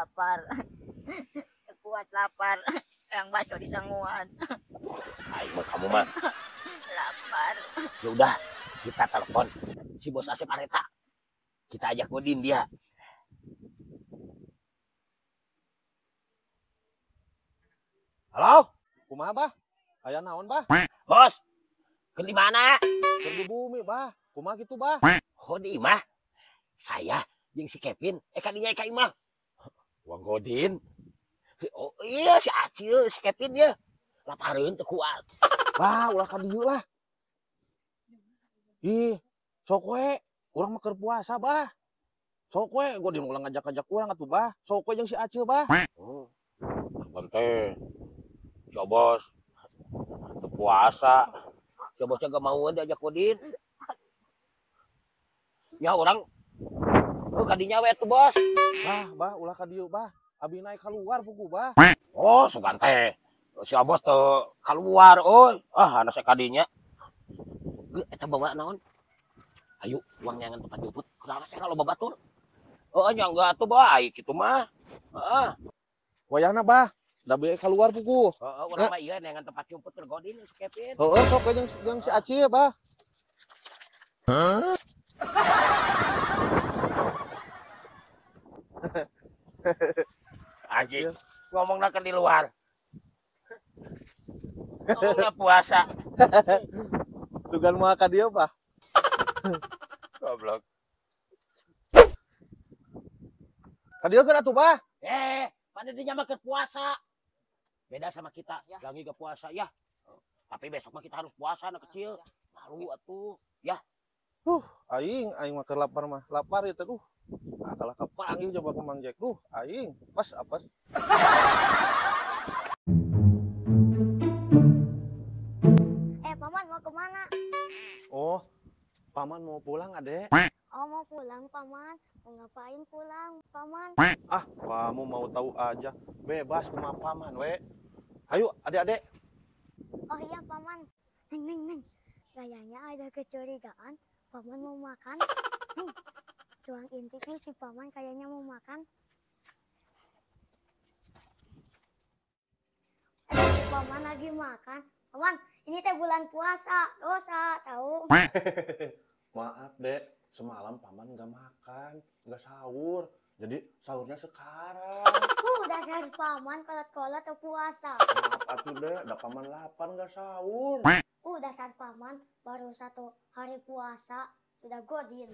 Lapar. Kuat lapar. Yang bakso di sanguan. Aing mah kamu mah. Lapar. Ya udah, kita telepon si bos Asep Areta. Kita ajak Godin dia. Halo? Kumaha, Bah? Aya naon, Bah? Bos, keur di mana? Keur di bumi, Bah. Kumaha kitu, Bah? Oh, di imah. Saya jeung si Kevin, kadinya ka imah. Wah, Godin. Oh, iya si Acil, si Kevin ya. Lapareun teu kuat. Bah, ulah ka dieu lah. Ih, sok we, urang mah keur puasa, Bah. Sok we, Godin ulah ngajak-ngajak urang atuh, Bah. Sok we jeung si Acil, Bah. Oh. Teh. Ya bos, teu puasa. Ya bosnya gak mau diajak Godin. Ya orang, oh kadinya we tuh bos. Bah, bah, ulah ka dieu, Bah. Abi naik keluar pugu, Bah. Oh, sugan teh. Si bos teu keluar, oh. Ah, anak saya kadinya. Eta bawa naon? Ayo, uang nyangan tempat jemput. Kenapa teh kalau babatur? Oh, nya enggak atuh baik kitu mah. Heeh. Wayahna, Bah. Da beli keluar pugu. Heeh, urang mah ieu neangan tempat jemput keur Godin si Kevin. Heeh, sok jeung si Acil, Bah. Hah? Anjing, ngomongna keur di luar. Ngomongna puasa. Sugan moal ka dieu, Bah. Goblok. Ka dieu geun atuh, Bah. Pada dinya mah keur puasa. Beda sama kita, ya. Lagi gak puasa ya. Tapi besok mah kita harus puasa anak kecil. Malu atuh, ya. Aing aing mah keur lapar mah. Lapar ieu teh duh. Ah, kalah kapanggih coba ku Mang Jack. Duh, aing pas apa. Paman mau kemana? Oh, paman mau pulang, Adek. Oh, mau pulang, Paman. Mau ngapain pulang, Paman? Ah, kamu mau tahu aja. Bebas kumaha paman, we. Ayo, adik-adik. Oh iya, Paman. Neng, neng, neng. Kayaknya ada kecurigaan. Paman mau makan. Neng, tuang intip yuk si Paman kayaknya mau makan. Paman lagi makan. Paman, ini teh bulan puasa. Dosa, tahu. Maaf, Dek. Semalam paman nggak makan, nggak sahur. Jadi sahurnya sekarang. Dasar paman kolot-kolot atau puasa. Maaf atuh, Dek, udah paman lapar nggak sahur. Dasar paman baru 1 hari puasa sudah godin.